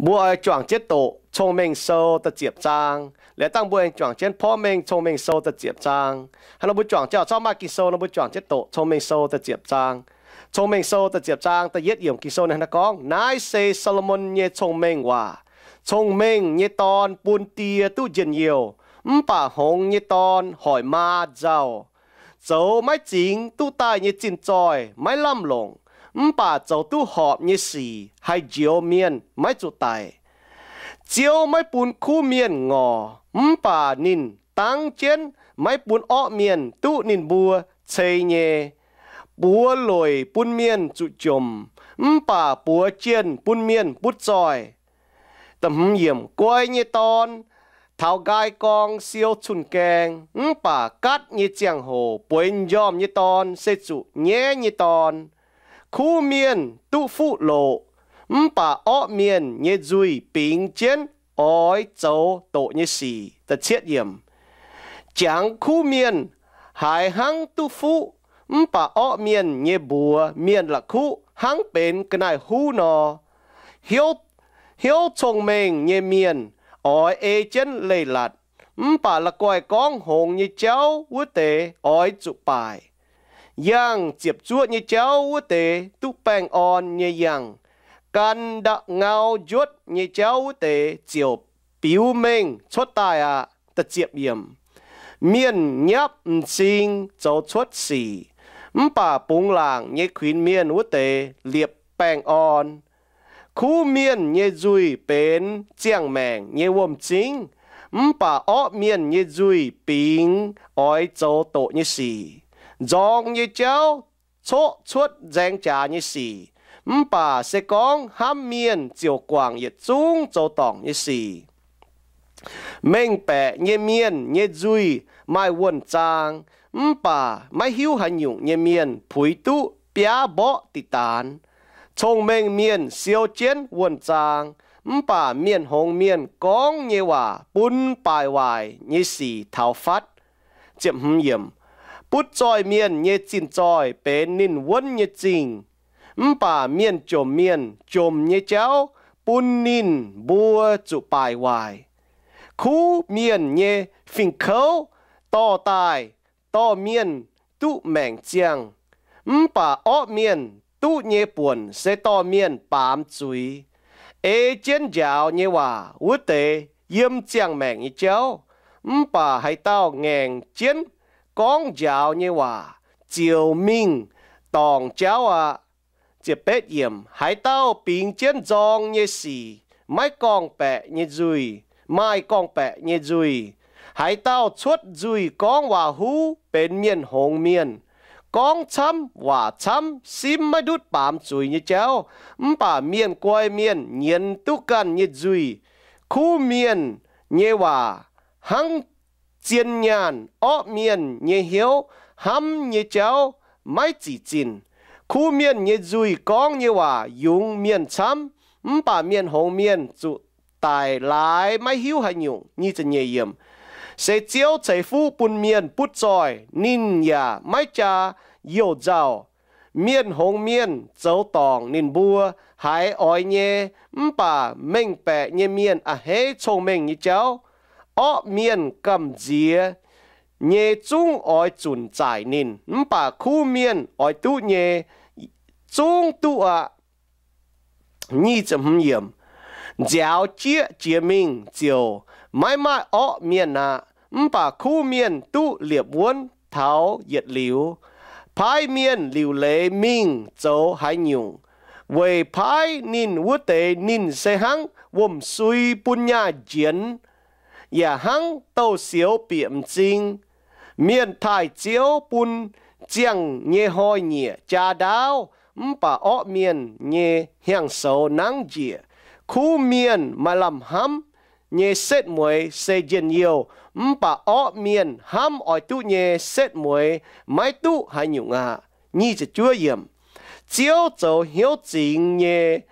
Mbuo oix juangc jienv doqc Cong-Mengh Sou da'ziepc zaang. Liuz dangh mbuo aengx juangc jienv Porv Mengh Cong-Mengh Sou da'ziepc zaang. Hnangv nor mbuo juangc jienv, caux mangc ginh sou nor mbuo juangc jienv doqc Cong-Mengh Sou da'ziepc zaang. Cong-Mengh Sou da'ziepc zaang da'yietv yiemc Ging-Sou ninh hnangv naaiv gorngv, Naaiv se Saa^lo^morn nyei cong-mengh waac. Cong-mengh nyei dorn bun die duqv njien-youh, mv baac hngongx nyei dorn hoic maa nzauh. Zoux maiv zingx duqv daaih nyei zinh zoih maiv lamh longc, mv baac zoux duqv horpc nyei sic haih njoux mienh maiv zuqc daic. Ziouv maiv bun kuv mienh ngorc, mv baac ninh dangv jienv maiv bun orqv mienh duqv ninh mbuo cei nyei. Buoz loic bun mienh zuqc jomc, mv baac buoz jienh bun mienh butv zoih. Guai nyei dorn taux nqaai gorng siou cun-gaeng, mv baac gaatv nyei ziangh hoc bueix m'njormh nyei dorn se zuqc nyaiv nyei dorn. Kuv mienh duqv fuqv loqc, mv baac orqv mienh nyei nzuih bingx jienv oix zoux doqc nyei sic. Jangx kuv mienh haiz hnangv duqv fuqv, mv baac orqv mienh nyei mbuox mienh la'kuqv hnangv benx ga'naaiv-huv nor. Hnyouv cong-mengh nyei mienh oix ei jienv leiz-latc, mv baac la'guaih gorngv hngongx nyei jauv wuov deix oix zuqc baaic. Yangh ziepc zuoqv nyei jauv wuov deix duqv baengh orn nyei yangh. Gan nda'ngau njuotv nyei jauv wuov deix ziouc biux mengh cuotv daaih aqv. Mienh nyapv m'zing zoux cuotv sic, mv baac bungx laangc nyei kuinx mienh wuov deix liepc baengh orn. Kuv mienh nyei nzuih benx ziangh maengc nyei wuom-zingv, mv baac orqv mienh nyei nzuih bingx oix zoux doqc nyei sic. Nzorng nyei jauv coqv cuotv nzaeng jaax nyei sic, mv baac se gorngv hnamv mienh ziouc guangc yietc zungv zoux dorngc nyei sic. Mengh baeqc nyei mienh nyei nzuih maaih wuonh zaang, mv baac maiv hiuv haaix nyungc nyei mienh puix duqv biaav mborqv diqc daanx. Cong-mengh mienh siou jienv wuonh zaang, mv baac mienh hngongx mienh gorngv nyei waac bun baaic waaic nyei sic taux fatv. Butv zoih mienh nyei zinh zoih benx ninh wuonv nyei zingh, mv baac mienh jomc mienh jomc nyei jauv bun ninh mbuo zuqc baaic waaic. Kuv mienh nyei fingx-kouv dorh daaih dorh mienh duqv maengc ziangh, mv baac orqv mienh duqv nyei buonc se dorh mienh baamz zuiz. Ei jienv njaaux nyei waac wuov deix yiem ziangh maengc nyei jauv, mv baac haaix dauh ngaengc jienv gorngv njaaux nyei waac ziouc mingh dorngc jauv aqv. Haaix dauh bingx jienv nzorng nyei sic maiv gorngv-baeqc nyei nzuih, maaih gorngv-baeqc nyei nzuih. Haaix dauh cuotv nzuih gorngv waac-huv benx mienh hngongx mienh. Gorngv camv waac camv, simv maiv ndutv baamz zuiz nyei jauv, mv baac mienh guai mienh nyienz duqv ganh nyei nzuih. Kuv mienh nyei waac hnangv zien nyaanh, orqv mienh nyei hnyouv hnamv nyei jauv maiv zic zinh. Kuv mienh nyei nzuih gorngv nyei waac yungz mienh camv, mv baac mienh hngongx mienh zuqc daic laaix maiv hiuv haaix nyungc. Se Ziouv ceix fuqv bun mienh butv zoih, ninh yaac maiv jaa youh nzauh. Mienh hngongx mienh zoux dorngc ninh mbuo haiz oix nyei, mv baac mengh baeqc nyei mienh a'hneiv cong-mengh nyei jauv. Orqv mienh gamh nziex nyei zungv oix zunc zaaic ninh, mv baac kuv mienh oix duqv nyei zungv duqv aqv. Nziaaux jieqv jiex mingh ziouc maiv maaih orqv mienh aqv, mv baac kuv mienh duqv liepc wuonv taux yietc liuz. Paaiv mienh liuc leiz mingh zoux haaix nyungc, weic paaiv ninh wuov deix ninh se hnangv wuom-sui bun nyaah njienx, yaac hnangv douh sioux bieqc m'zing. Mienh taaih Ziouv bun ziangh nyei hnoi-nyieqc jaa ndaauv, mv baac orqv mienh nyei hnyangx-soux nangv njiec. Kuv mienh maaih lamh hnamv nyei setv mueiz se njien-youh, mv baac orqv mienh hnamv oix duqv nyei setv mueiz maiv duqv haaix nyungc aqv. Ziouv zoux hnyouv zingx nyei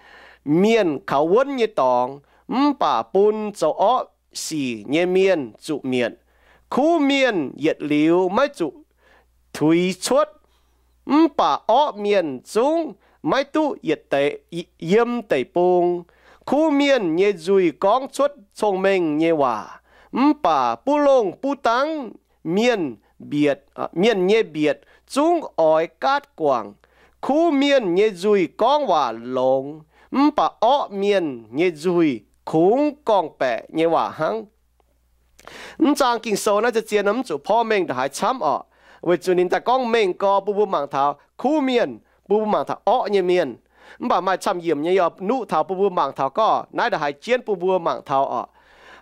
mienh kaux wuonv nyei dorngx, mv baac bun zoux orqv sic nyei mienh zuqc mietc. Kuv mienh yietc liuz maiv zuqc tuix cuotv, mv baac orqv mienh zungv maiv duqv yietc deix yiem deic-bung. Kuv mienh nyei nzuih gorngv cuotv cong-mengh nyei waac, mv baac buv longh buv dangv mienh mbietc, mienh nyei mbietc zungv oix gaatv guangc. Kuv mienh nyei nzuih gorngv waac longx, mv baac orqv mienh nyei nzuih kungx gorngv-baeqc nyei waac hnangv. Mv zaang Ging-Sou naaiv zien-zien nor mv zuqc porv mengh ndongc haaix camv orqc, weic zuqc ninh daaih gorngv mengh gau bun mbuo mangc taux kuv mienh, bun mbuo mangc taux orqv nyei mienh. Mv baac maaih camv-yiemc nyei yie nuqv taux bun mbuo mangc taux gorngv naaiv ndongc haaix jienv bun mbuo mangc taux orqc.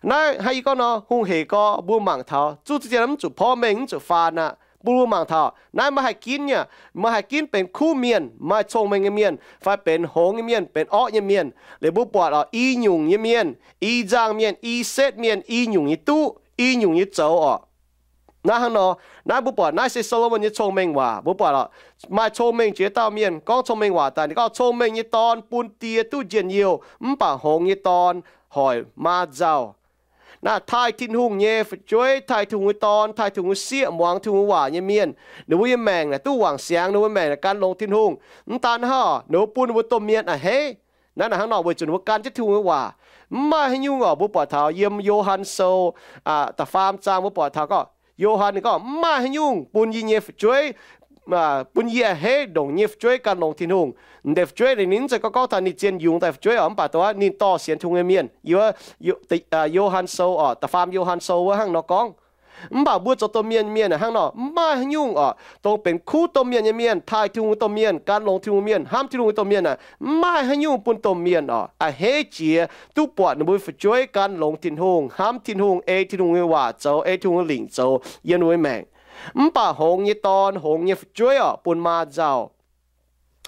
Naaiv hnangv yie gorngv nor, hungh hec gau mbuo mangc taux, zuqv zien-zien mv zuqc porv mengh, mv zuqc faan aqv. Bun mbuo mangc taux naaiv maiv haih ginv nyei, maiv haih ginv benx kuv mienh, maaih cong-mengh nyei mienh, fai benx hngongx nyei mienh, benx orqv nyei mienh. Liuz mbuo buatc orqc, i nyungc nyei mienh, i nzangh mienh, i setv mienh, i nyungc nyei duqv, i nyungc nyei zoux orqc. Naaiv hnangv nor, naaiv mbuo buatc naaiv se Saa^lo^morn nyei cong-mengh waac. Mbuo buatc orqc, maaih cong-mengh jiex dauh mienh gorngv cong-mengh waac daaih, ninh gorngv cong-mengh nyei dorn bun die duqv njien-youh, mv baac hngongx nyei dorn hoic maa nzauh. Naaiv taaih Tin-Hungh nyei fu'jueiv, taaih Tin-Hungh nyei dorn, taaih Tin-Hungh nyei sieqv, muangx Tin-Hungh nyei waac nyei mienh, ninh mbuo nyei maengc naaic duqv wangc siangx, ninh mbuo maengc naaic gan longx Tin-Hungh. Mv daan hnangv, ninh mbuo bun ninh mbuo domh mienh a'hneiv. Naaiv naaic hnangv nor weic zuqc ninh mbuo gan jienv Tin-Hungh nyei waac. Mv maaih haaix nyungc orqc, mbuo buatc taux yiem Yo^han Sou da'faam zaang mbuo buatc taux gorngv, Yo^han ninh gorngv, mv maaih haaix nyungc bun yie nyei fu'jueiv, bun yie a'hneiv ndongc nyei fu'jueiv gan longx Tin-Hungh. M'deix fu'jueiv ninh mv zeiz gorngv gorngv taux ninh zien yungz daaih fu'jueiv orqc, mv baac dongh wuov ninh dorh sienx Tin-Hungh nyei mienh. Yo^han Sou orqc, da'faam Yo^han Sou wuov hnangv nor gorngv. Mv baac mbuo zoux domh mienh mienh hnangv nor, mv maaih haaix nyungc orqc, dongh benx kuv domh mienh nyei mienh, taaih Tin-Hungh domh mienh, gan longx Tin-Hungh mienh, hnamv Tin-Hungh domh mienh aac, mv maaih haaix nyungc bun domh mienh orqc, a'hneiv jiex duqv buatc ninh mbuo fu'jueiv gan longx Tin-Hungh, hnamv Tin-Hungh, ei Tin-Hungh nyei waac zoux, ei Tin-Hungh nyei lingc zoux yiem ninh mbuo maengc. Mv baac hngongx nyei dorn, hngongx nyei fu'jueiv orqc, bun maa nzauh.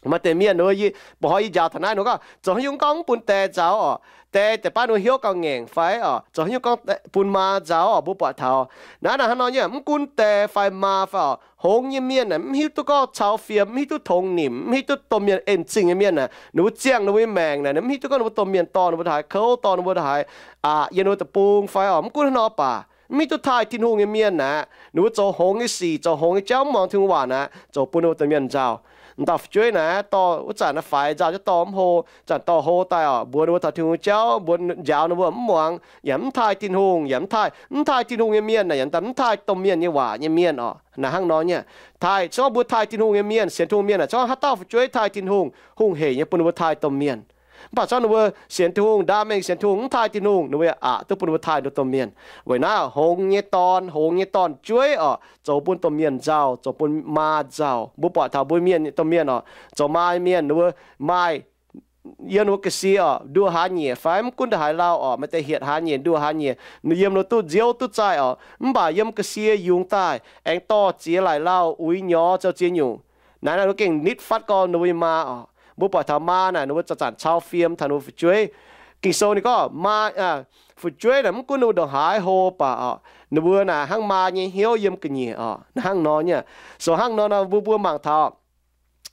Maaih deix mienh, mbuo hnoi yie njaaux taux naaiv nor gorngv, zoux haaix nyungc gorngv mv bun die nzauh orqc, die deix baav ninh hnyouv gauh ngaengc fai orqc, zoux haaix nyungc gorngv bun maa nzauh orqc, mbuo buatc taux. Naaiv naaic hnangv nor nyei, mv gunv die fai maa fai orqc, hngongx nyei mienh naaic mv hiuv duqv gorngv cau fiem, mv hiuv duqv tongx nimc, mv hiuv duqv domh mienh en-zingh nyei mienh naaic, ninh mbuo ziangh ninh mbuo nyei maengc naaic, mv hiuv duqv gorngv ninh mbuo domh mienh dorh ninh mbuo taux haaix kouv, dorh ninh mbuo taux haaix aqc yiem ninh mbuo deic-bung fai orqc, mv gunv haaix nor baac, mv hiuv duqv taaih Tin-Hungh nyei mienh naaic, ninh mbuo zoux hngongx nyei sic, zoux hngongx nyei jauv, mv muangx Tin-Hungh waac naaic, zoux bun ninh mbuo domh mienh nzauh. M'dauh fu'jueiv naaic dorh wuov zanc naaiv faix nzauh jienv dorh mv hlo, zanc dorh hlo daaih orqc, mbuox ninh mbuo taux Tin-Hungh nyei jauv, mbuox njaaux ninh mbuo mv muangx, yaac mv taaih Tin-Hungh, yaac mv taaih, mv taaih Tin-Hungh nyei mienh naaic, yaac mv taaih domh mienh nyei waac nyei mienh orqc. Naaic hnangv nor nyei, taaih, se gorngv mbuo taaih Tin-Hungh nyei mienh, sienx Tin-Hungh mienh naaic, se gorngv haaix dauh fu'jueiv taaih Tin-Hungh, hungh hec nyei bun ninh mbuo taaih domh mienh. Mv baac se gorngv ninh mbuo sienx Tin-Hungh, ndaam mengh sienx Tin-Hungh, mv taaih Tin-Hungh, ninh mbuo yaac aqc duqv bun ninh mbuo taaih ninh mbuo domh mienh. Weic naaiv hngongx nyei dorn, hngongx nyei dorn-jueiv orqc, zoux bun domh mienh nzauh, zoux bun maa nzauh. Mbuo buatc taux mbuo mienh domh mienh orqc, zoux maa mienh ninh mbuo maaih yiem ninh mbuo ga'sie orqc, nduoh hlaax nyieqc fai mv gunv ndongc haaix lauh orqc, maaih deix hietc hlaax nyieqc, nduoh hlaax nyieqc, yiem ninh duqv nziouv duqv zaih orqc, mv baac yiem ga'sie yungz daaih aengx dorh ziex laaic lauh uix nyorx zoux ziex nyungc. Naaiv naaiv ninh mbuo gengh nitv fatv gorn ninh mbuo nyei maa orqc. Mbuo buatc taux maa naaic ninh mbuo zanc-zanc cau fiem taux ninh mbuo fu'jueiv. Ging-Sou ninh gorngv maa, fu'jueiv naaic mv gunv ninh mbuo ndongc haaix hlo baac orqc, ninh mbuo naaic hnangv maa nyei hnyouv yiem ga'nyiec orqc. Naaiv hnangv nor nyei. So hnangv nor nor mbuo mbuo mangc taux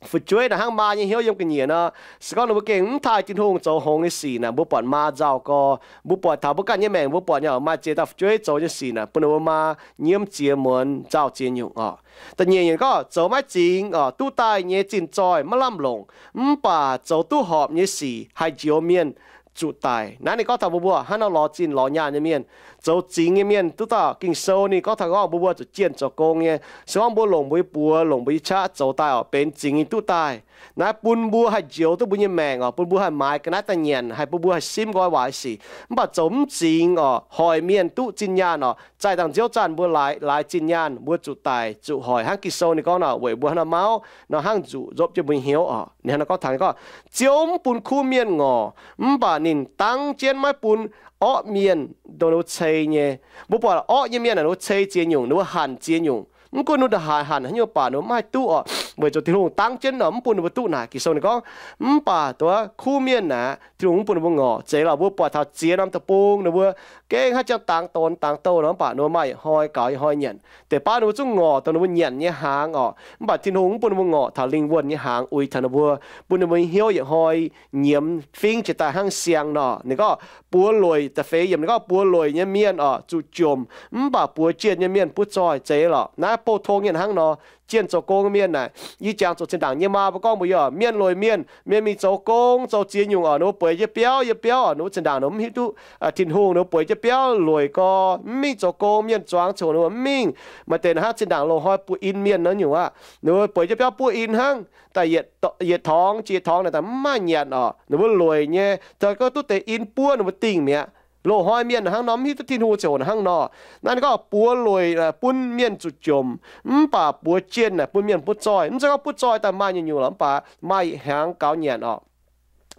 fu'jueiv naaic hnangv maa nyei hnyouv yiem ga'nyiec nor, se gorngv ninh mbuo gengh mv taaih Tin-Hungh zoux hngongx nyei sic naaic, mbuo buatc maa nzauh gorx. Mbuo buatc taux mbuo ganh nyei maengc mbuo buatc nyei orqc, maaih ziex dauh fu'jueiv zoux nyei sic naaic bun ninh mbuo maa nyiemv ziex muonz nzauh ziex nyungc orqc. Da'nyeic nyungc gorngv zoux maiv zingx orqc, duqv daaih nyei zinh zoih maiv lamh longc, mv baac zoux duqv horpc nyei sic haih njoux mienh zuqc daic. Naaiv ninh gorngv taux mbuo mbuo hnangv nor lorz zinh lorz nyaanh nyei mienh, zoux zingx nyei mienh duqv dauh. Ging-Sou ninh gorngv taux gorngv mbuo mbuo zuqc jienh zoux gong nyei. Se gorngv mbuo longc mbuo nyei buoz, longc mbuo nyei qaqv zoux daaih orqc, benx zingx nyei duqv daaih. Naaiv bun mbuo haih njoux duqv mbuo nyei maengc orqc, bun mbuo haih maaiz ga'naaiv daaih nyanc, haih bun mbuo haih simv nqoi waac sic. Mv baac zoux mv zingx orqc, hoic mienh duqv zinh nyaanh orqc, zaih dangh nziouv zanc mbuo laaix, laaix zinh nyaanh mbuo zuqc daic zuqc hoic. Hnangv Ging-Sou ninh gorngv nor, weic mbuo hnangv nor mauv nor hnangv zuqc nzopv jienv mbuo nyei hnyouv orqc. Ninh hnangv nor gorngv taux ninh gorngv, Ziouv mv bun kuv mienh ngorc, mv baac ninh dangv jienv maiv bun orqv mienh dongh ninh mbuo cei nyei. Mbuo buatc orqv nyei mienh naaic ninh mbuo cei ziex nyungc, ninh mbuo hanc ziex nyungc. Mv gunv ninh mbuo ndongc haaix hanc haaix nyungc baac ninh mbuo maiv haih duqv orqc, weic zuqc Tin-Hungh dangv jienv orqc, mv bun ninh mbuo duqv naaic. Ging-Sou ninh gorngv, mv baac dongh kuv mienh naaic Tin-Hungh mv bun ninh mbuo ngorc. Zeiz lorqc, mbuo buatc taux ziex norm deic-bung ninh mbuo gengh haiv jangx dangx donx dangx douh nor, mv baac ninh mbuo maaih ih hnoi gaux ih hnoi nyanc. Deix baav ninh mbuo zungv ngorc dongh ninh mbuo nyanc nyei hnaangx orqc, mv baac Tin-Hungh mv bun ninh mbuo ngorc taux lingh wuonh nyei hnaangx uix taux ninh mbuo, bun ninh mbuo nyei hnyouv yietc hnoi nyiemz fingv jiex daaih hnangv siang nor. Ninh gorngv buoz-loic, da'feix yiemc ninh gorngv buoz-loic nyei mienh orqc zuqc jomc, mv baac buoz jienh nyei mienh butv zoih. Zeiz lorqc, naaiv bouh tong nyei hnangv nor. jienh zoux gong mienh naaic. Yie jangx zuqc zinh ndaangc nyei maa mbuo gorngv mbuox yie oc, mienh lueic mienh, mienh mingh zoux gong zoux ziex nyungc oc, ninh mbuo bueix jienv biauv yiem biauv oc, ninh mbuo zinh ndaangc ninh mbuo mv hiuv duqv, aa, Tin-Hungh, ninh mbuo bueix jienv biauv lueic gorx, mv mingh zoux gong. Mienh zuangx coc ninh mbuo mv mingh. Maaih deix hnangv zinh ndaangc loz-hnoi buov in mienh naaiv nyungc aqv, ninh mbuo bueix jienv biauv buov in hnangv, daaih yietc torngx jiex torngx naaic daaih mv maaih nyanc oc, ninh mbuo lueic nyei. Taux gorngv duqv deix in buov ninh mbuo dingh mi'aqv. Loz-hnoi mienh hnangv nor, mv hiuv duqv Tin-Hungh ziouc hnangv nor. Naaiv ninh gorngv buoz lueic bun mienh zuqc jomc, mv baac buoz jienh naaic bun mienh butv zoih. Mv zeiz gorngv butv zoih daaih maaih nyungc-nyungc lorqc, mv baac maaih yietc hnyangx gaux nyanc oc.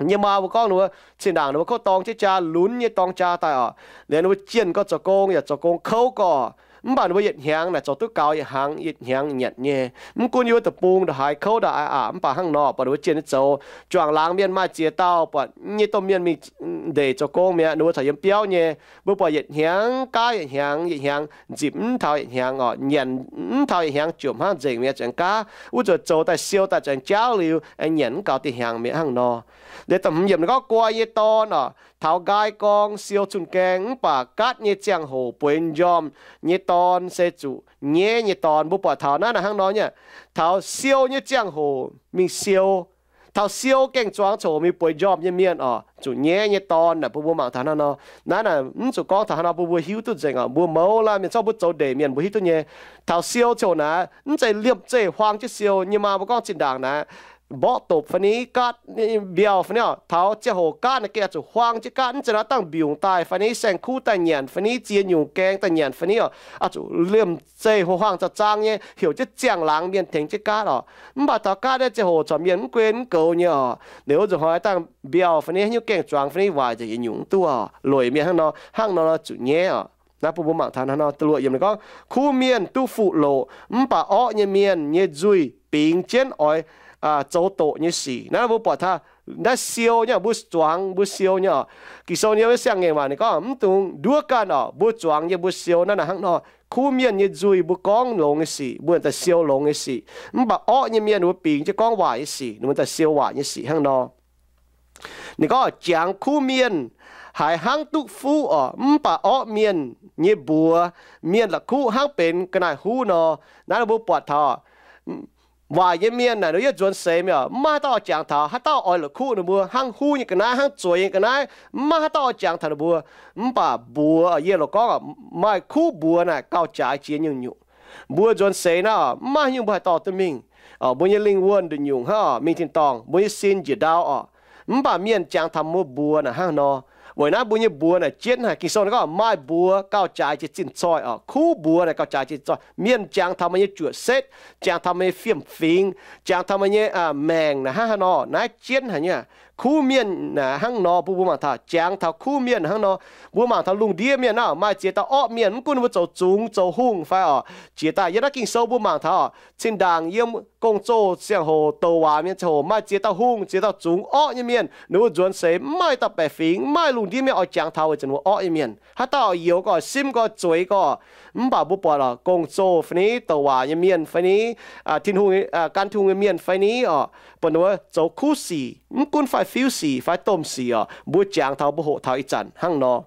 Nyei maa mbuo gorngv ninh mbuo zinh ndaangc ninh mbuo kouv dorng jienv jaa lunx nyei dorng jaa daaih oc, liuz ninh mbuo jienh gorx zoux gong yaac zoux gong kouv gorx. Mv baac ninh mbuo yietc hnyangx naaic zoux duqv gaux yietc hnyangx, yietc hnyangx nyanc nyei. Mv gunv yiem wuov deic-bung ndongc haaix kouv ndongc haaix aqc, mv baac hnangv nor, buatc ninh mbuo jienh nyei zoux. Juangc laangz mienh maaih ziex dauh buatc nyei domh mienh mingh ndeic zoux gong mi'aqv, ninh mbuo corc yiem biauv nyei. Mbuo buatc yietc hnyangx gaav yietc hnyangx, yietc hnyangx nzipc mv taux yietc hnyangx oc, nyanc mv taux yietc hnyangx jomc hnangv nzengc mi'aqv, zuqc aengx gaav. Wuov zuqc zoux daaih siou daaih zuqc aengx jaauv liuz, aengx nyanc mv gaux dieh hnyangx mi'aqv hnangv nor. Liuz da'hmz yiemc ninh gorngv guai nyei dorn oc, taux nqaai gorng siou cun-gaeng mv baac gaatv nyei ziangh hoc bueix njormh nyei dorn se zuqc nyaiv nyei dorn. Mbuo buatc taux naaiv naaic hnangv nor nyei, taux siou nyei ziangh hoc mingh siou, taux siou gaeng-zuangx coc mingh bueix njormh nyei mienh oc, zuqc nyaiv nyei dorn naaic. Bun mbuo mangc taux hnangv nor. Naaiv naaic mv zuqc gorngv taux hnangv nor bun mbuo hiuv duqv nzengc oc. Mbuo mouz laaix mienh zorqv mbuo zoux ndeic mienh mbuo hiuv duqv nyei. Taux siou coc naaic mv zeiz liemh zeih huaang jienv siou. Nyei maa mbuo gorngv zinh ndaangc naaic mborqv dopc fai ni, gaatv mbiauh fai ni oc, taux ziangh hoc gaatv naaic gengh oix zuqc huaang jienv gaatv. Mv zeiz nor dangh mbiungc daaih fai ni, saeng-kuv daaih nyanc fai ni, ziex nyungc gaeng daaih nyanc fai ni oc, oix zuqc liemh zeih huaang-huaang zaang-zaang nyei heuc jienv ziangh laangz mienh tengx jienv gaatv oc. Mv baac taux gaatv naaiv ziangh hoc corc mienh mv guen mv goux nyei oc. Liuz wuov nzunc hnoi dangh mbiauh fai ni, haaix nyungc gaeng-zuangx fai ni waaic nzengc, yietc nyungc mv duqv oc. Lueic mienh hnangv nor, hnangv nor zuqc nyaiv oc. Naaiv bun mbuo mangc taux hnangv nor. Da'luoqc yiemc ninh gorngv, kuv mienh duqv fuqv loqc, mv baac orqv nyei mienh nyei nzuih bingx jienv oix zoux doqc nyei sic. Naaiv mbuo buatc taux naaiv siou nyei, mbuo zuangx mbuo siou nyei oc. Ging-Sou nyei wuov siang-ngaengc waac ninh gorngv, mv dungx nduov ganh oc, mbuo zuangx nyei mbuo siou naaiv naaic hnangv nor. Kuv mienh nyei nzuih mbuo gorngv longx nyei sic, mbuo daaih siou longx nyei sic. Mv baac orqv nyei mienh mbuo bingx jienv gorngv waaic nyei sic, ninh mbuo daaih siou waaic nyei sic hnangv nor. Ninh gorngv, jangx kuv mienh haiz hnangv duqv fuqv oc, mv baac orqv mienh nyei mbuox, mienh la'kuqv hnangv benx ga'naaiv-huv nor. Naaiv mbuo buatc taux waaic nyei mienh naaic, ninh yie nzuonx seix mi'aqv, mv maaih haaix dauh oix jangx taux. Haaix dauh oix la'kuqv ninh mbuo hnangv huv nyei ga'naaiv, hnangv zueiz nyei ga'naaiv, mv maaih haaix dauh oix jangx taux ninh mbuo. Mv baac mbuox, yie loz gorngv, maaih kuv mbuox naaic gauh jaaix jiex nyungc-nyungc. Mbuo nzuonx seix naaiv, mv maaih haaix nyungc mbuo haih dorh duqv mingh. Mbuo nyei lingh wuonh nduqc nyungc hnangv oc, mingh tin-dorngh, mbuo nyei sin njiec ndau oc. Mv baac mienh jangx taux mbuo mbuox naaic hnangv nor. Weic naaiv mbuo nyei mbuox naaic jienv haic. Ging-Sou ninh gorngv, maaih mbuox gauh jaaix jiex zinh zoih oc. Kuv mbuox naaic gauh jaaix jiex zinh zoih. Mienh jangx taux meih nyei juoqc setv, jangx taux meih nyei fiem-fingx, jangx taux meih nyei maengc naaic hnangv haaix nor, naaiv jienv haic nyei. Kuv mienh naaic hnangv nor, bun mbuo mangc taux jangx taux kuv mienh hnangv nor. Mbuo mangc taux lungh ndiev mienh naaic, maaih ziex dauh orqv mienh, mv gunv ninh mbuo zoux zungx zoux hungh fai oc, jiex daaih yiem naaiv Ging-Sou mbuo mangc taux oc, zinh ndaangc yiem gong-zoh ziangh hoc douc waac mienh ziangh hoc maaih ziex dauh hungh, ziex dauh zungx orqv nyei mienh. Ninh mbuo nzuonx seix mv maaih dauh baeqc fingx, mv maaih lungh ndiev mienh oix jangx taux weic zuqc ninh mbuo orqv nyei mienh. Haaix dauh oix youx gorx, simv gorx, zueiz gorx, mv baac mbuo buatc oc, gong-zoh fai ni, douc waac nyei mienh fai ni, Tin-Hungh, gan Tin-Hungh nyei mienh fai ni oc, buatc ninh mbuo zoux kuv sic, mv gunv fai fiuv sic fai domh sic oc, mbuo jangx taux, mbuo hoqc taux ih zanc hnangv nor.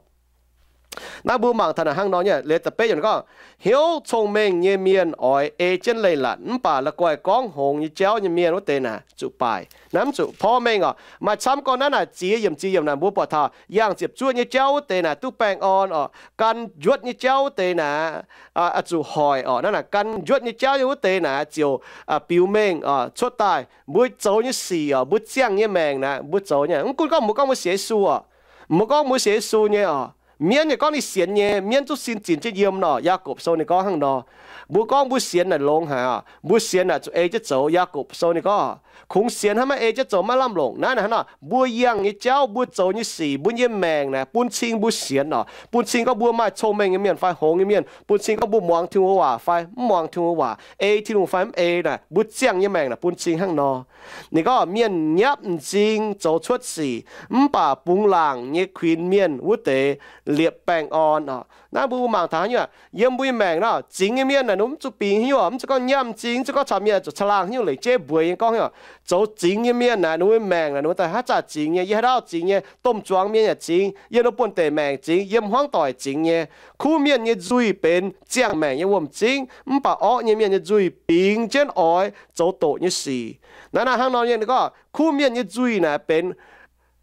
Naaiv mbuo mangc taux naaic hnangv nor nyei. Liuz da'betv yiemc gorngv, hnyouv cong-mengh nyei mienh oix ei jienv leiz-latc, mv baac la'guaih gorngv hngongx nyei jauv nyei mienh wuov deix naaic zuqc baaic. Naaiv mv zuqc porv mengh oc. Maaih camv gorngv naaiv naaic ziex yiemc, ziex yiemc naaic mbuo buatc taux yangh ziepc zuoqv nyei jauv wuov deix naaic duqv baengh orn oc. Gan njuotv nyei jauv wuov deix naaic zuqc hoic oc. Naaiv naaic gan njuotv nyei jauv wuov deix naaic ziouc biux mengh oc, cuotv daaih mbuo zoux nyei sic oc, mbuo ziangh nyei maengc naaic mbuo zoux nyei. Mv gunv gorngv mbuo gorngv mbuo sienx Yesu oc, mbuo gorngv mbuo sienx Yesu nyei oc, mienv yaac gorngv ninh sienx nyei, mienv zungv sin zinc jienv yiem nor. Yaagorpc Sou ninh gorngv hnangv nor. Mbuo gorngv mbuo sienx naaic longx haic oc. Mbuo sienx naaic zuqc ei jienv zoux. Yaagorpc Sou ninh gorngv, kungx sienx hnangv maiv ei jienv zoux maiv lamh longc. Naaiv naaic hnangv nor, mbuo yangh nyei jauv, mbuo zoux nyei sic, mbuo nyei maengc naaic bun cing mbuo sienx oc. Bun cing gorngv mbuo maaih cong-mengh nyei mienh fai hngongx nyei mienh. Bun cing gorngv mbuo muangx Tin-Hungh waac fai mv muangx Tin-Hungh waac, ei Tin-Hungh fai mv ei naaic, mbuo ziangh nyei maengc naaic bun cing hnangv nor. Ninh gorngv, mienh nyapv m'zing zoux cuotv sic, mv baac bungx laangc nyei kuinx mienh wuov deix liepc baengh orn oc. Naaiv mbuo mangc taux haaix nyungc, yiem mbuo nyei maengc nor, zingx nyei mienh naaic ninh mbuo mv zuqc bingx haaix nyungc, mv zuqc gorngv nyiemc zingx, mv zuqc gorngv caux mienh zuqc caangh laangh haaix nyungc leiz jeiv mbueix nyei gorngv haaix nyungc. Zoux zingx nyei mienh naaic ninh mbuo maengc naaic ninh mbuo daaih haaix zanc zingx nyei, yiem haaix dauh zingx nyei, domh zuangx mienh yaac zingx, yiem ninh mbuo buonv-deic maengc zingx, yiem hmuangv doic zingx nyei. Kuv mienh nyei nzuih benx ziangh maengc nyei wuom-zingv, mv baac orqv nyei mienh nyei nzuih bingx jienv oix zoux doqc nyei sic. Naaiv naaiv hnangv nor nyei ninh gorngv kuv mienh nyei nzuih naaic benx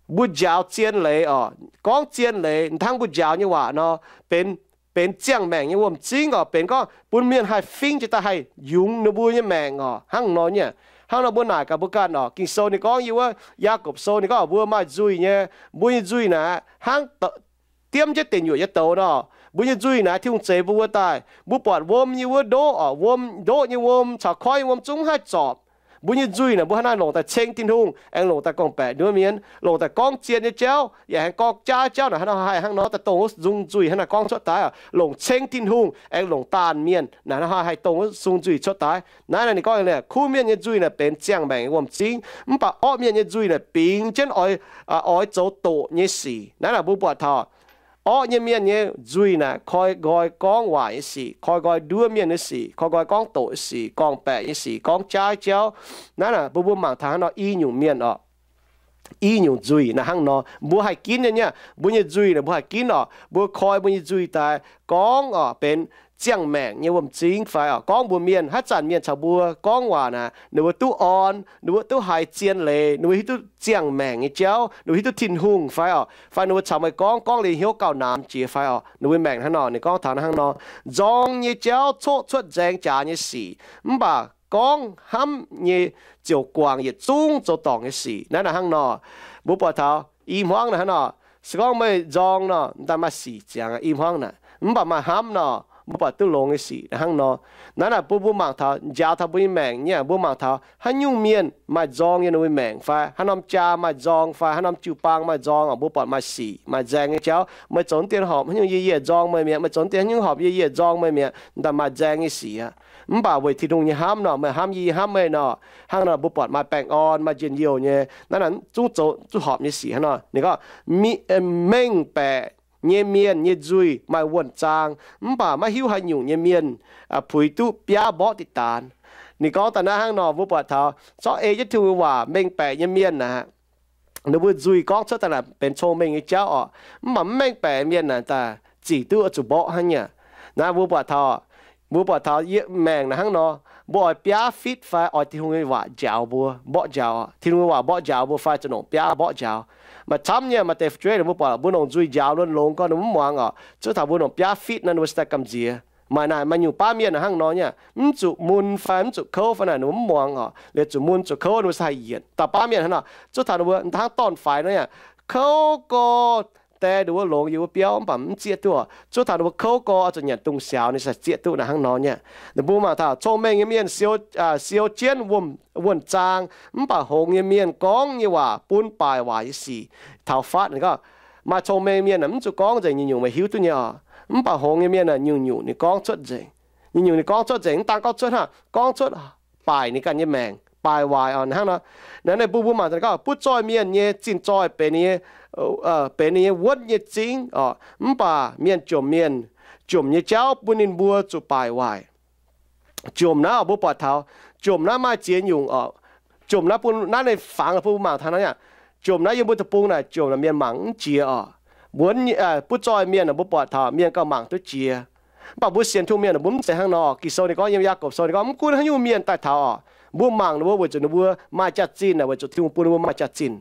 mbuo njaaux zien leiz oc, gorngv zien leiz, hnangv mbuo njaaux nyei waac nor, benx, benx ziangh maengc nyei wuom-zingv oc, benx gorngv bun mienh haih fingv jiex daaih haih yungz ninh mbuo nyei maengc oc, hnangv nor nyei. Hnangv nor mbuo naaic gaax mbuo ganh oc, Ging-Sou ninh gorngv yiem wuov Yaagorpc Sou ninh gorngv mbuo maaih nzuih nyei, mbuo nyei nzuih naaic hnangv diemv jienv deic nyuoqc nyei douz nor. Mbuo nyei nzuih naaic Tin-Hungh zeix mbuo wuov daaih, mbuo buatc wuom nyei wuov ndoqv oc, wuom, ndoqv nyei wuom caux koiv nyei wuom zungv mv haih zorpc. Mbuo nyei nzuih naaic mbuo hnangv naaiv longc daaih ceng Tin-Hungh, aengx longc daaih gorngv-baeqc nduov mienh, longc daaih gorngv zien nyei jauv, yaac aengx gorngv jaav jauv naaic hnangv nor haih hnangv nor daaih dongh wuov nzung nzuih hnangv naaiv gorngv cuotv daaih oc, longc ceng Tin-Hungh aengx longc daanh mienh naaic hnangv nor haih dongh wuov nzung nzuih cuotv daaih. Naaiv naaic ninh gorngv kuv mienh nyei nzuih naaic benx ziangh maengc nyei wuom-zingv, mv baac orqv mienh nyei nzuih naaic bingx jienv oix, oix zoux doqc nyei sic. Naaiv naaic mbuo buatc taux orqv nyei mienh nyei nzuih naaic koi nqoi gorngv waaic nyei sic, koi nqoi nduov mienh nyei sic, koi nqoi gorngv doqc nyei sic, gorngv-baeqc nyei sic, gorngv jaav jauv. Naaiv naaic mbuo, mbuo mangc taux hnangv nor i nyungc mienh oc, i nyungc nzuih naaic hnangv nor mbuo haih ginv nyei, mbuo nyei nzuih naaic mbuo haih ginv oc. Mbuo koi mbuo nyei nzuih daaih gorngv oc benx ziangh maengc nyei wuom-zingv fai oc, gorngv mbuox mienh, haaix zanc mienh caux mbuo gorngv waac naaic ninh mbuo duqv orn, ninh mbuo duqv haiz zien leiz, ninh mbuo hiuv duqv ziangh maengc nyei jauv, ninh mbuo hiuv duqv Tin-Hungh fai oc, fai ninh mbuo caux meih gorngv, gorngv liuz hnyouv gauh namx jiex fai oc, ninh mbuo maengc hnangv nor. Ninh gorngv taux hnangv nor, nzorng nyei jauv coqv cuotv nzaeng jaax nyei sic, mv baac gorngv hnamv nyei ziouc guangc yietc zungv zoux dorngc nyei sic. Naaiv naaic hnangv nor, mbuo buatc taux i hmuangv naaic hnangv nor, se gorngv meih nzorng nor, m'daaih maaih sic ziangx i hmuangv naaic, mv baac maaih hnamv nor, mbuo buatc duqv longx nyei sic hnangv nor. Naaiv naaic bun mbuo mangc taux, njaaux taux mbuo nyei maengc nyei, mbuo mangc taux haaix nyungc mienh maaih nzorng yiem ninh mbuo maengc fai haaix norm jaa maaih nzorng fai haaix norm jiu-baang maaih nzorng oc, mbuo buatc maaih sic maaih nzaeng nyei jauv. Meih zoux dien horpc haaix nyungc yie, yie nzorng meih mi'aqv. Meih zoux dien haaix nyungc horpc yie, yie nzorng meih mi'aqv. M'daaih maaih nzaeng nyei sic aqv. Mv baac weic Tin-Hungh nyei hnamv nor, meih hnamv yie, yie hnamv meih nor, hnangv nor mbuo buatc maaih baengh orn, maaih njien-youh nyei. Naaiv naaic zungv zoux, zungv horpc nyei sic hnangv nor. Ninh gorngv mengh baeqc nyei mienh nyei nzuih maaih wuonh zaang, mv baac maiv hiuv haaix nyungc nyei mienh puix duqv biaav mborqv diqc daanx. Ninh gorngv daaih naaiv hnangv nor, mbuo buatc taux zorqv ei jienv Tin-Hungh nyei waac, mengh baeqc nyei mienh aeqv, ninh mbuo nzuih gorngv cuotv daaih naaic benx cong-mengh nyei jauv oc. Mv baac mv mengh baeqc mienh naaic daaih zic duqv oix zuqc mborqv hnangv nyei. Naaiv mbuo buatc taux, mbuo buatc taux yiem maengc naaic hnangv nor, mbuo oix biaav fitv fai oix Tin-Hungh nyei waac njaaux mbuo mborqv njaaux oc. Tin-Hungh nyei waac mborqv njaaux mbuo fai zuqc longc biaav mborqv njaaux. Maaih camv nyei, maaih deix fu'jueiv mbuo buatc mbuo longc nzuih njaaux lunx longx gorngv ninh mbuo mv muangx oc. Cuotv taux mbuo longc biaav fitv naaiv ninh mbuo se daaih gamh nziex. Maaih naaic maaih nyungc baav mienh hnangv nor nyei, mv zuqc mun fai mv zuqc kouv fai naaic ninh mbuo mv muangx oc. Liuz zuqc mun zuqc kouv ninh mbuo se haih yienc. Dauh baav mienh hnangv nor, cuotv taux ninh mbuo hnangv dorn-faix nor nyei, kouv gorx, die ninh mbuo longx yiem wuov biauv mv baac mv zieqv duqv oc. Cuotv taux ninh mbuo kouv gorx oix zuqc nyanc dungz siaaux ninh se zieqv duqv naaic hnangv nor nyei. Ninh mbuo mangc taux cong-mengh nyei mienh siou, siou jienv wuonh zaang, mv baac hngongx nyei mienh gorngv nyei waac bun baaic waaic nyei sic taux fatv. Ninh gorngv maaih cong-mengh mienh mv zuqc gorngv nzengc nyungc-nyungc meih hiuv duqv nyei oc. Mv baac hngongx nyei mienh nyungc-nyungc ninh gorngv cuotv nzengc. Nyungc-nyungc ninh gorngv cuotv nzengc, mv daan gorngv cuotv hnangv, gorngv cuotv baaic ninh ganh nyei maengc, baaic waaic oc. Hnangv nor, naaiv ninh bun mbuo mangc taux ninh gorngv butv zoih mienh nyei zinh zoih benx ninh nyei, benx ninh nyei wuonv nyei zingv oc. Mv baac mienh jomc mienh, jomc nyei jauv bun ninh mbuo zuqc baaic waaic. Jomc naaiv oc, mbuo buatc taux jomc naaiv maaih ziex nyungc oc. Jomc naaiv bun naaiv ninh fangx bun mbuo mangc taux naaiv aqv. Jomc naaiv yiem mbuo deic-bung naaic jomc naaic mienh mangc mv jiex oc. Wuonv, butv zoih mienh naaic mbuo buatc taux mienh gauh mangc duqv jiex. Mv baac mbuo sienx Tin-Hungh mienh mbuo mv zeiz hnangv nor. Ging-Sou ninh gorngv yiem Yaagorpc Sou ninh gorngv mv gunv haaix nyungc mienh daaih taux oc, mbuo mangc ninh mbuo weic zuqc ninh mbuo maaih jaax-zinh naaic, weic zuqc Tin-Hungh bun ninh mbuo maaih jaax-zinh.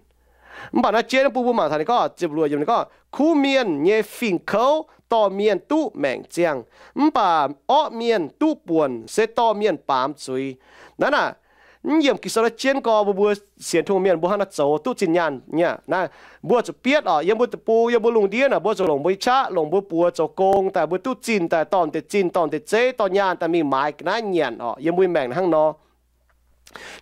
Mv baac naaiv jienv bun mbuo mangc taux ninh gorngv ziepc luoqc yiemc ninh gorngv, kuv mienh nyei fingx kouv dorh mienh duqv maengc ziangh, mv baac orqv mienh duqv buonc se dorh mienh baamz zuiz. Naaiv naaic, mv yiemc Ging-Sou naaiv jienv gorx mbuo, mbuo sienx Tin-Hungh mienh mbuo hnangv naaiv zoux duqv zinh nyaanh nyei. Naaiv mbuo zuqc bietv oc, yiem mbuo deic-bung, yiem mbuo lungh ndiev naaic mbuo zuqc longc mbuo nyei qaqv, longc mbuo buoz zoux gong daaih mbuo duqv zinh daaih, dorh deix zinh dorh deix zeiv dorh nyaanh daaih mingh maaiz ga'naaiv nyanc oc. Yiem mbuo nyei maengc hnangv nor.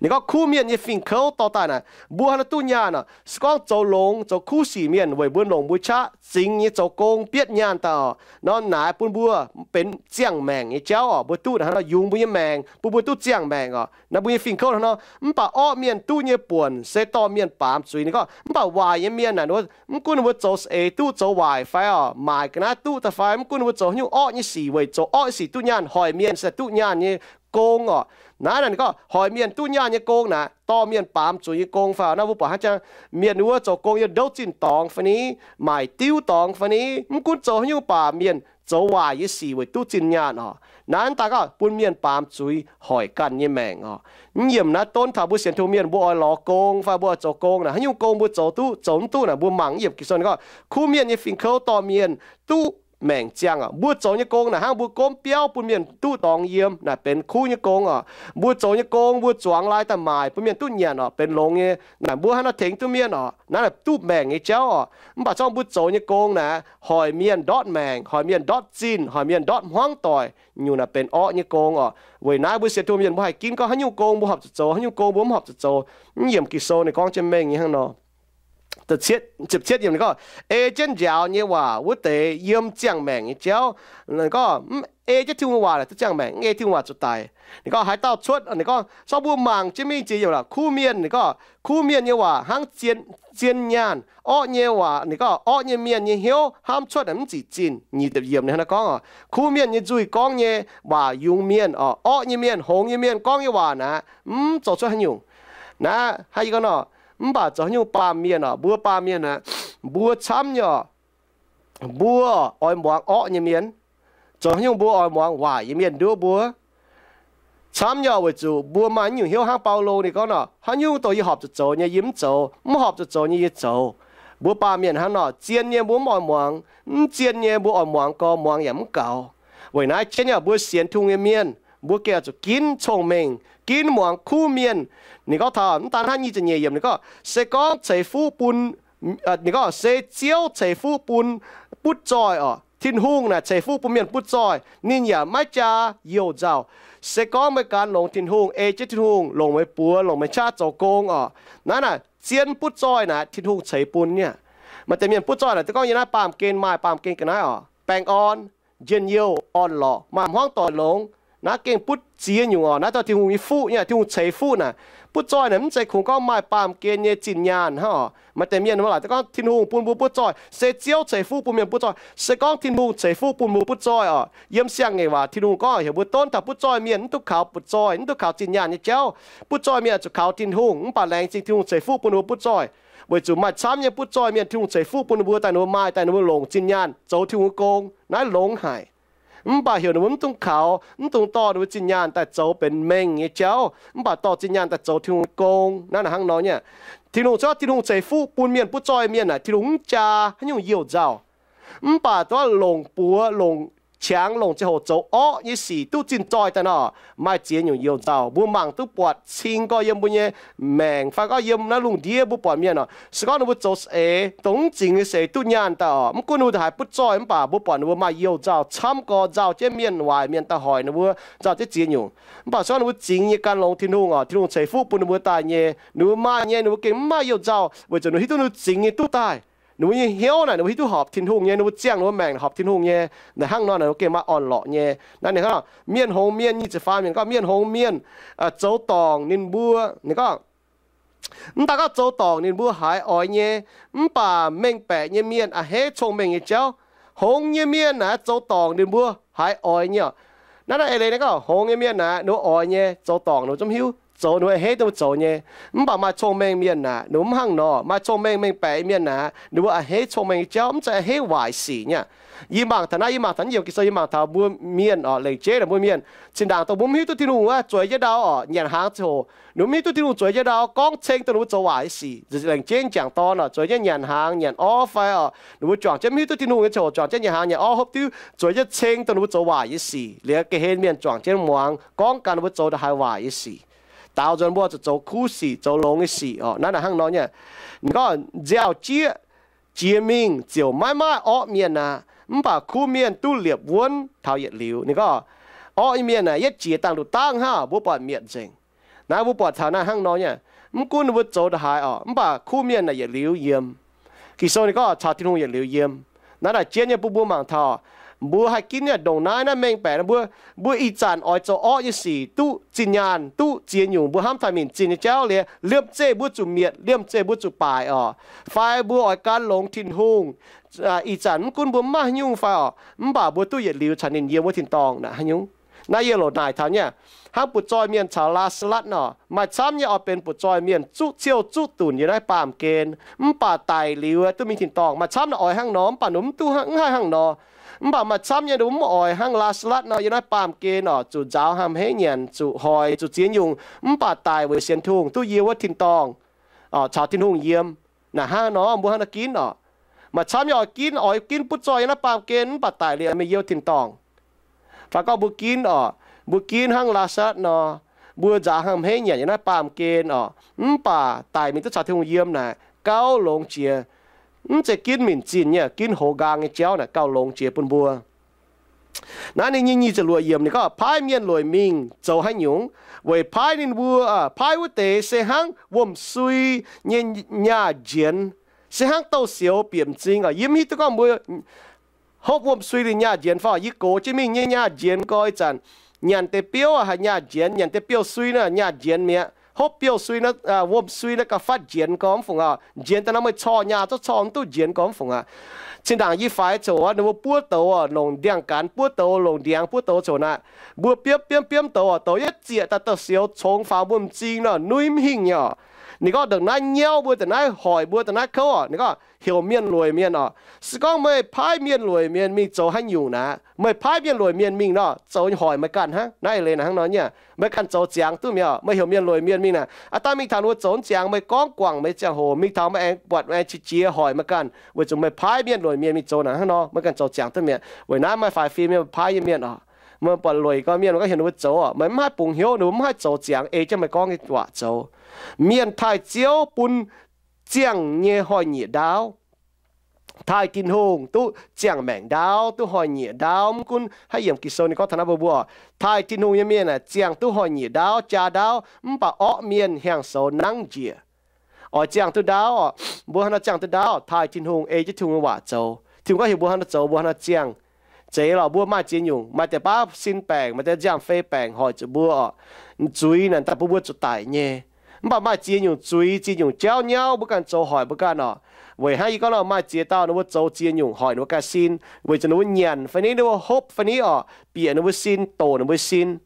Ninh gorngv kuv mienh nyei fingx kouv dorh daaih naaic, mbuo haaix nor duqv nyaanh oc? Se gorngv zoux longx, zoux kuv sic mienh weic mbuo longc mbuo qaqv zingx nyei zoux gong bietv nyaanh daaih oc, nor naaic bun mbuo benx ziangh maengc nyei jauv oc. Mbuo duqv naaic hnangv nor yungz mbuo nyei maengc, bun mbuo duqv ziangh maengc oc. Naaiv mbuo nyei fingx kouv hnangv nor. Mv baac orqv mienh duqv nyei buonc se dorh mienh baamz zuiz. Ninh gorngv mv baac waaic nyei mienh naaic, mv gunv ninh mbuo zoux saeng-eix duqv, zoux waaic fai oc, maaic ga'naaiv duqv daaih fai, mv gunv ninh mbuo zoux haaix nyungc orqv nyei sic, weic zoux orqv nyei sic duqv nyaanh, hoic mienh se duqv nyaanh nyei gong oc. Naaiv naaic ninh gorngv hoic mienh duqv nyaanh nyei gong naaic, dorh mienh baamz zuiz nyei gong fai oc. Naaiv mbuo buatc hnangv jang mienh wuov zoux gong yiem ndouv zinh dorngx fai ni, maaic diuv dorngx fai ni, mv gunv zoux haaix nyungc baac mienh zoux waaic nyei sic weic duqv zinh nyaanh oc. Naaiv daaih gorngv bun mienh baamz zuiz hoic ganh nyei maengc oc. Mv yiemc naaiv donv taux mbuo sienx Tin-Hungh mienh, mbuo oix lorz gong fai mbuo oix zoux gong naaic, haaix nyungc gong mbuo zoux duqv, zoux mv duqv naaic, mbuo mangc mv yiemc Ging-Sou ninh gorngv kuv mienh nyei fingx kouv dorh mienh duqv maengc ziangh oc. Mbuo zoux nyei gong naaic hnangv mbuo gomv biauv bun mienh duqv dorngx yiem naaic benx kuv nyei gong oc. Mbuo zoux nyei gong mbuo zuangx lai daaih maaic bun mienh duqv nyanc oc, benx longx nyei naaic, mbuo haaix nor tengx duqv mienh oc? Naaiv naaic duqv maengc nyei jauv oc. Mv baac zorngv mbuo zoux nyei gong naaic hoic mienh ndortv maengc, hoic mienh ndortv zinh, hoic mienh ndortv hmuangv doic, nyungc naaic benx orqv nyei gong oc. Weic naaiv mbuo sienx Tin-Hungh mienh mbuo haih ginv gorngv haaix nyungc gong mbuo horpc zuqc zoux, haaix nyungc gong mbuo mv horpc zuqc zoux. Mv yiemc Ging-Sou ninh gorngv jienv mengh nyei hnangv nor. Ziepc cietv yiemc ninh gorngv, ei jienv njaaux nyei waac wuov deix yiem ziangh maengc nyei jauv. Ninh gorngv mv ei jienv Tin-Hungh nyei waac naaic duqv ziangh maengc, mv ei Tin-Hungh waac zuqc daic. Ninh gorngv haaix dauh cuotv, ninh gorngv zorngv mbuo mangc jienv mingh ziex yiemc lorqc, kuv mienh, ninh gorngv kuv mienh nyei waac hnangv zien, zien nyaanh, orqv nyei waac, ninh gorngv orqv nyei mienh nyei hnyouv hnamv cuotv naaic mv zic zinh. Nyic ziepc yiemc ninh hnangv naaiv gorngv oc, kuv mienh nyei nzuih gorngv nyei waac yungz mienh oc, orqv nyei mienh, hngongx nyei mienh gorngv nyei waac naaic mv zoux cuotv haaix nyungc. Naaiv haaix yie gorngv nor, mv baac zoux haaix nyungc baamh mienh oc, mbuo baamh mienh naaic, mbuo camv nyei oc, mbuo oix muangx orqv nyei mienh. Zoux haaix nyungc mbuo oix muangx waaic nyei mienh nduov mbuo? Camv nyei oc, weic zuqc mbuo maaih naaiv nyungc hnyouv hnangv Baulo ninh gorngv nor, haaix nyungc dongh yie horpc zuqc zoux nyei yie mv zoux, mv horpc zuqc zoux nyei yie zoux. Mbuo baamh mienh hnangv nor, zien nyei mbuo mv oix muangx, mv zien nyei mbuo oix muangx gorx muangx yaac mv gaux. Weic naaiv jienv nyei mbuo sienx Tin-Hungh nyei mienh, mbuo gengh oix zuqc ginv cong-mengh, ginv muangx kuv mienh. Ninh gorngv taux mv daan hnangv nyic ziepc nyeic yiemc ninh gorngv, se gorngv ceix fuqv bun, ninh gorngv se Ziouv ceix fuqv bun butv zoih oc. Tin-Hungh naaic ceix fuqv bun mienh butv zoih, ninh yaac maiv jaa youh nzauh. Se gorngv meih gan longx Tin-Hungh, ei jienv Tin-Hungh, longc meih buoz longc meih qaqv zoux gong oc, naaiv naaic zien butv zoih naaic Tin-Hungh ceix bun nyei. Maaih deix mienh butv zoih naaic duqv gorngv yiem naaiv baamh gen maaih baamh gen ga'naaiv oc, baengh orn, njien-youh, orn-lorqc, maaih hmuangv doic longx. Naaiv gengh butv ziex nyungc oc. Naaiv dauh Tin-Hungh nyei fuqv nyei, Tin-Hungh ceix fuqv naaic. Butv zoih naaic mv zeiz kungx gorngv maaih baamh gen nyei zinh nyaanh hnangv oc. Maaih deix mienh mbuo laaic duqv gorngv Tin-Hungh bun mbuo butv zoih, se Ziouv ceix fuqv bun mienh butv zoih. Se gorngv Tin-Hungh ceix fuqv bun mbuo butv zoih oc, yiem siang-ngaengc waac Tin-Hungh gorngv heuc mbuo donv taux butv zoih mienh mv duqv kaux butv zoih, mv duqv kaux zinh nyaanh nyei jauv. Butv zoih mienh oix zuqc kaux Tin-Hungh, mv baac laengz zingh Tin-Hungh ceix fuqv bun ninh mbuo butv zoih. Weic zuqc maaih camv nyei butv zoih mienh Tin-Hungh ceix fuqv bun ninh mbuo daaih ninh mbuo maaih daaih ninh mbuo longc zinh nyaanh zoux Tin-Hungh nyei gong. Naaiv longx haic. Mv baac heuc ninh mbuo mv dungx kaux, mv dungx dorh ninh mbuo zinh nyaanh daaih zoux benx mengh nyei jauv, mv baac dorh zinh nyaanh daaih zoux Tin-Hungh nyei gong. Naaiv naaic hnangv nor nyei. Tin-Hungh cuotv, Tin-Hungh ceix fuqv bun mienh butv zoih mienh naaic, Tin-Hungh mv jaa haaix nyungc youh nzauh. Mv baac duqv longc buoz, longc qangx, longc ziangh hoc zoux orqv nyei sic duqv zinh zoih daaih nor, maaih ziex nyungc youh nzauh. Mbuo mangc duqv buatc cing gorx yiem mbuo nyei maengc fai gorngv yiem naaiv lungh ndiev mbuo buatc mienh oc, se gorngv ninh mbuo zoux saeng-eix, dongh mv zingx nyei saeng-eix duqv nyaanh daaih oc, mv gunv ninh mbuo haiz butv zoih mv baac mbuo buatc ninh mbuo maaih youh nzauh camv gorx, nzauh jienv mienh waaic mienh daaih hoic ninh mbuo, nzauh jienv ziex nyungc. Mv baac se gorngv ninh mbuo zingx nyei gan longx Tin-Hungh oc, Tin-Hungh ceix fuqv bun ninh mbuo daaih nyei, ninh mbuo maaih nyei, ninh mbuo gengh mv maaih youh nzauh, weic zuqc ninh hiuv duqv ninh mbuo zingx nyei duqv daaih. Ninh mbuo nyei hnyouv naaic ninh mbuo hiuv duqv horpc Tin-Hungh nyei, ninh mbuo ziangh ninh mbuo maengc horpc Tin-Hungh nyei. Naaic hnangv nor naaic ninh mbuo gengh maaih orn-lorqc nyei. Naaiv ninh gorngv mienh hngongx mienh, nyic ziepc faam yiemc gorngv mienh hngongx mienh zoux dorngc ninh mbuo. Ninh gorngv, mv daan gorngv zoux dorngc ninh mbuo haiz oix nyei, mv baac mengh baeqc nyei mienh a'hneiv cong-mengh nyei jauv. Hngongx nyei mienh naaic zoux dorngc ninh mbuo haiz oix nyei oc. Naaiv naaiv eix leiz naaiv gorngv hngongx nyei mienh naaic ninh mbuo oix nyei, zoux dorngc ninh mbuo zungv hiuv, zoux ninh mbuo a'hneiv ninh mbuo zoux nyei. Mv baac maaih cong-mengh mienh naaic ninh mbuo mv hnangv nor. Maaih cong-mengh mengh baeqc nyei mienh naaic ninh mbuo a'hneiv cong-mengh nyei jauv, mv zeiz a'hneiv waaic sic nyei. Yie mangc taux naaiv, yie mangc taux naaiv yiem Ging-Sou, yie mangc taux mbuo mienh oc, lengc jeiv naaic mbuo mienh zinh ndaangc dongh mbuo mv hiuv duqv Tin-Hungh wuov, zueiz jienv ndau oc, nyanc hnaangx ziangh hoc ninh mbuo mv hiuv duqv Tin-Hungh, zueiz jienv ndau gorngv ceng dongh ninh mbuo zoux waaic nyei sic. Lengc jeiv jangc dorn oc, zueiz jienv nyanc hnaangx nyanc orv fai oc, ninh mbuo juangc jienv mv hiuv duqv Tin-Hungh nyei ziangh hoc juangc jienv nyanc hnaangx nyanc orv hopv diuv, zueiz jienv ceng dongh ninh mbuo zoux waaic nyei sic. Liuz ga'hlen mienh juangc jienv muangx gorngv ganh ninh mbuo zoux ndongc haaix waaic nyei sic. Daaux nzuonx mbuo zuqc zoux kuv sic, zoux longx nyei sic oc. Naaiv naaic hnangv nor nyei. Ninh gorngv nziaaux jieqv jiex mingh ziouc maiv maaih orqv mienh aqv, mv baac kuv mienh duqv liepc wuonv taux yietc liuz. Ninh gorngv orqv nyei mienh aah, yietv jiex dangh nduqc dangv hnangv, mbuo buatc mietc nzengc. Naaiv mbuo buatc taux naaiv hnangv nor nyei, mv gunv ninh mbuo zoux ndongc haaix oc, mv baac kuv mienh naaic yietc liuz yiem. Ging-Sou ninh gorngv caux Tin-Hungh yietc liuz yiem. Naaiv naaic jienv nyei bun mbuo mangc taux, mbuo haih ginv nyei ndongc naaiv, naaiv mengh baeqc mbuo, mbuo ih zanc oix zoux orqv nyei sic, duqv zinh nyaanh, duqv ziex nyungc, mbuo hnamv taux minc zinh nyei jauv liuz, liemh zeih mbuo zuqc mietc, liemh zeih mbuo zuqc baaic oc. Fai mbuo oix gan longx Tin-Hungh, ih zanc mv gunv mbuo mv maaih haaix nyungc fai oc, mv baac mbuo duqv yietc liuz caux ninh yiem wuov tin-dorngh naaic haaix nyungc. Naaiv yie loc naaic taux nyei, hnangv butv-zoih mienh caux Laa^saa^latv nor, maaih camv nyei oix benx butv-zoih mienh zuqv ciouv zuqv dunc yiem naaiv baamh gen, mv baac daic liuz duqv mingh tin-dorngh. Maaih camv naaic oix hnangv nor, mv baac ninh mv duqv, mv haih hnangv nor. Mv baac maaih camv nyei ninh mv oix hnangv Laa^saa^latv nor yiem naaiv baamh gen oc, zuqc nzaaux hnaangx-hmeiv nyanc, zuqc hoic, zuqc ziex nyungc, mv baac daic weic sienx Tin-Hungh duqv yiem wuov tin-dorngh, caux Tin-Hungh yiem. Naaic hnangv nor mbuo hnangv nor ginv oc. Maaih camv nyei oix ginv, oix ginv butv-zoih yiem naaiv baamh gen mv baac daic liuz mingh yiem tin-dorngh. Fai gorngv mbuo ginv oc, mbuo ginv hnangv Laa^saa^latv nor, mbuo nzaaux hnaangx-hmeiv nyanc yiem naaiv baamh gen oc, mv baac daic mingh duqv caux Tin-Hungh yiem naaic gauh longx jiex. Mv zeiz ginv minc zinh nyei, ginv hoz nqaang nyei jauv naaic gauh longx jiex bun mbuo. Naaiv ninh nyei nyic ziepc luoqc yiemc ninh gorngv paaiv mienh lueic mingh zoux haaix nyungc? Weic paaiv ninh mbuo, paaiv wuov deix se hnangv wuom-sui nyei nyaah njienx, se hnangv douz-sioux bieqc m'zing oc. Yie mv hiuv duqv gorngv mbuo hopv wuom-sui liuz nyaah njienx fai. Yie gox jienv mingh nyei nyaah njienx gorx ih zanc nyanc deix biouv haiz nyaah njienx, nyanc deix biouv-sui naaic nyaah njienx mi'aqv. Hopv biouv-sui naaiv, wuom-sui naaiv gauh fatv njienx gorx mv fungc aqv. Njienx daaih nor meih corc nyaah zorqv corc mv duqv njienx gorx mv fungc aqv. Zinh ndaangc yie faix coc ninh mbuo buov douz oc, longc ndiangx-gaanx buov douz, longc ndiangx buov douz coc naaic, mbuo biopv biopv biopv douz oc, douz yietv zieqc daaih douz-sioux congx faaux mbuo m'zing nor nuiv mv hingh nyei oc. Ninh gorngv ndongc naaiv nyauv mbuo ndongc naaiv hoic mbuo ndongc naaiv kouv oc. Ninh gorngv heuc mienh lueic mienh oc. Se gorngv meih paaiv mienh lueic mienh mingh zoux haaix nyungc naaic, meih paaiv mienh lueic mienh mingh nor zoux hoic meih ganh hnangv. Naaiv leiz naaic hnangv nor nyei, meih ganh zoux ziangx duqv mi'aqv oc. Meih heuc mienh lueic mienh mingh naaic, aa dangh mingh taux ninh mbuo zoux ziangx meih gorngv guangc meih ziangh hoc mingh taux meih aengx buatc meih qiex jiez hoic meih ganh, weic zuqc meih paaiv mienh lueic mienh mingh zoux naaic hnangv nor, meih ganh zoux ziangx duqv mi'aqv. Weic naaiv maaih faix fim mienh, paaiv nyei mienh oc, meih buatc lueic gorx mienh, meih gorngv heuc ninh mbuo zoux oc, meih mv haih bungx hnyouv, ninh mbuo mv haih zoux ziangx ei jienv meih gorngv nyei waac zoux. Mienh taaih Ziouv bun ziangh nyei hnoi-nyieqc ndaauv. Taaih Tin-Hungh duqv ziangh maengc ndaauv, duqv hnoi-nyieqc ndaauv. Mv gunv haaix yiemc Ging-Sou ninh gorngv taux naaiv mbuo mbuo, taaih Tin-Hungh nyei mienh ziangh duqv hnoi-nyieqc ndaauv, jaa ndaauv, mv baac orqv mienh hiaangx soux nangv njiec. Oix ziangh duqv ndaauv, mbuo hnangv nor ziangh duqv ndaauv, taaih Tin-Hungh, ei jienv Tin-Hungh nyei waac zoux. Tin-Hungh gorngv heuc mbuo hnangv nor zoux, mbuo hnangv nor ziangh. Zeiz lorqc, mbuo maaih ziex nyungc, maaih deix baav sin baengc, maaih deix nziaamv-fei baengc hoic zuqc mbuo oc. Zuiz naaic daaih bun mbuo zuqc daic nyei. Mv baac maaih ziex nyungc zuiz, ziex nyungc jauv nyauv mbuo ganh zoux hoic mbuo ganh oc. Weic hnangv yie gorngv nor, maaih ziex dauh ninh mbuo zoux ziex nyungc hoic ninh mbuo ganh sin, weic zuqc ninh mbuo nyanc fai niv, ninh mbuo hopv fai niv oc, bieqc ninh mbuo sin, doqc ninh mbuo sin.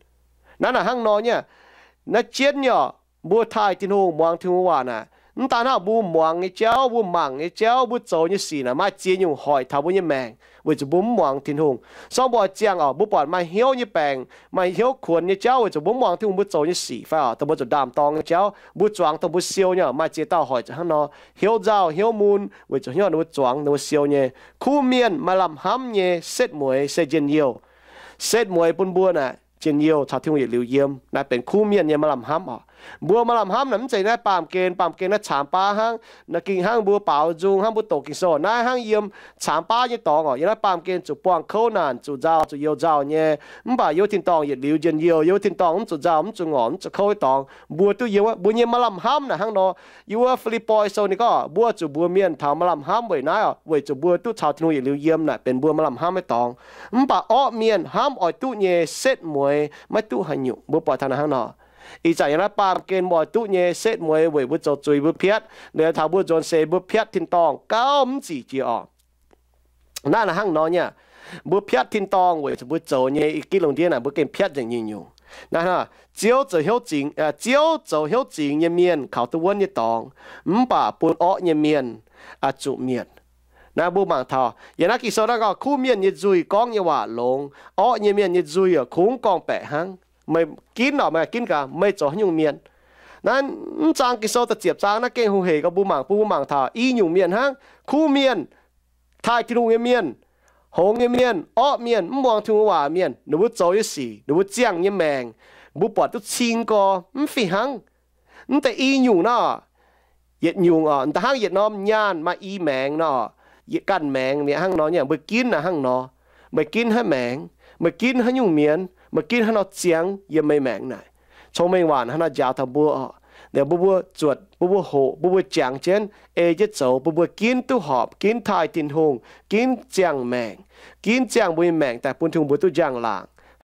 Naaiv naaic hnangv nor nyei, naaiv jienv nyei oc, mbuo taaih Tin-Hungh, muangx Tin-Hungh waac naaic, mv daan hnangv mbuo muangx nyei jauv, mbuo mangc nyei jauv, mbuo zoux nyei sic naaic, maaih ziex nyungc hoic taux mbuo nyei maengc weic zuqc mbuo mv muangx Tin-Hungh. Se gorngv mbuo oix ziangh oc, mbuo buatc maaih hnyouv nyei baengc, maaih hnyouv kuonx nyei jauv weic zuqc mbuo mv muangx Tin-Hungh, mbuo zoux nyei sic fai oc, dongh mbuo zuqc ndaam-dorng nyei jauv, mbuo zuangx dongh mbuo siou nyei oc. Maaih ziex dauh hoic zuqc hnangv nor, hnyouv nzauh hnyouv mun weic zuqc hnyouv ninh mbuo zuangx ninh mbuo siou nyei. Kuv mienh maaih lamh hnamv nyei setv mueiz se njien-youh. Setv mueiz bun mbuo naaic njien-youh caux Tin-Hungh yietc liuz yiem, naaiv benx kuv mienh nyei maaih lamh hnamv oc. Mbuo maaih lamh hnamv naaic mv zeiz naaiv baamh gen, baamh gen naaiv caamx baav hnangv, naaiv ging hnangv mbuo baaux nzung hnangv mbuo doqc Ging-Sou naaiv hnangv yiem caamx baav nyei dorngx oc. Yiem naaiv baamh gen zuqc buangh kouv naanc, zuqc nzauh, zuqc you nzauh nyei. Mv baac yiem wuov tin-dorngh yietc liuz njien-youh, yiem wuov tin-dorngh mv zuqc nzauh, mv zuqc ngorc, mv zuqc kouv nyei dorngx, mbuo duqv yiem wuov, mbuo nyei maaih lamh hnamv naaic hnangv nor. Yiem wuov Fi^lipv^poi Sou ninh gorngv mbuo zuqc mbuox mienh taux maaih lamh hnamv weic naaiv oc, weic zuqc mbuo duqv caux Tin-Hungh yietc liuz yiem naaic benx mbuo maaih lamh hnamv nyei dorngx. Mv baac orqv mienh hnamv oix duqv nyei setv mueiz maiv duqv haaix nyungc. Mbuo buatc taux naaiv hnangv nor. Ih zanc yiem naaiv baamh gen mbuo oix duqv nyei setv mueiz weic mbuo zoux zuiz mbuo piatv, liuz taux mbuo nzuonx seix mbuo piatv tin-dorngh gauh mv zic jiex oc. Naaiv naaic hnangv nor nyei, mbuo piatv tin-dorngh weic zuqc mbuo zoux nyei ih ginv lungh ndiev naaic mbuo gengh piatv nzengc nyungc-nyungc. Naaiv hnangv, Ziouv zoux hnyouv zingx, Ziouv zoux hnyouv zingx nyei mienh kaux duqv wuonv nyei dorngx, mv baac bun orqv nyei mienh zuqc mietc. Naaiv mbuo mangc taux yiem naaiv Ging-Sou naaiv gorngv kuv mienh nyei nzuih gorngv nyei waac longx, orqv nyei mienh nyei nzuih kungx gorngv-baeqc hnangv. Meih ginv oc, meih ginv gaax meih zoux haaix nyungc mienh. Naaiv mv zaang Ging-Sou da'ziepc zaang naaiv gengh hungh hec gorngv mbuo mangc, bun mbuo mangc taux i nyungc mienh hnangv, kuv mienh, taaih Tin-Hungh nyei mienh, hngongx nyei mienh, orqv mienh, mv muangx Tin-Hungh waac mienh, ninh mbuo zoux nyei sic, ninh mbuo ziangh nyei maengc, mbuo buatc duqv cing gorx mv fih hnangv. Mv deix i nyungc naaiv, yietc nyungc oc, da'hnangv yietc norm nyaanh maaih i maengx nor, yietc ganh maengx mi'aqv hnangv nor nyei. Meih ginv naaic hnangv nor, meih ginv haaix maengx, meih ginv haaix nyungc mienh, meih ginv haaix nor ziangx yiem meih maengx naaic. Cong-Mengh Waac hnangv naaiv njaaux taux mbuo, mbuo, mbuo zuotc, mbuo, mbuo hoqc, mbuo, mbuo jangx jienv ei jienv zoux, mbuo, mbuo ginv duqv horpc, ginv taaih Tin-Hungh, ginv ziangh maengc, ginv ziangh mbuo nyei maengc daaih bun Tin-Hungh mbuo duqv njang-laangc.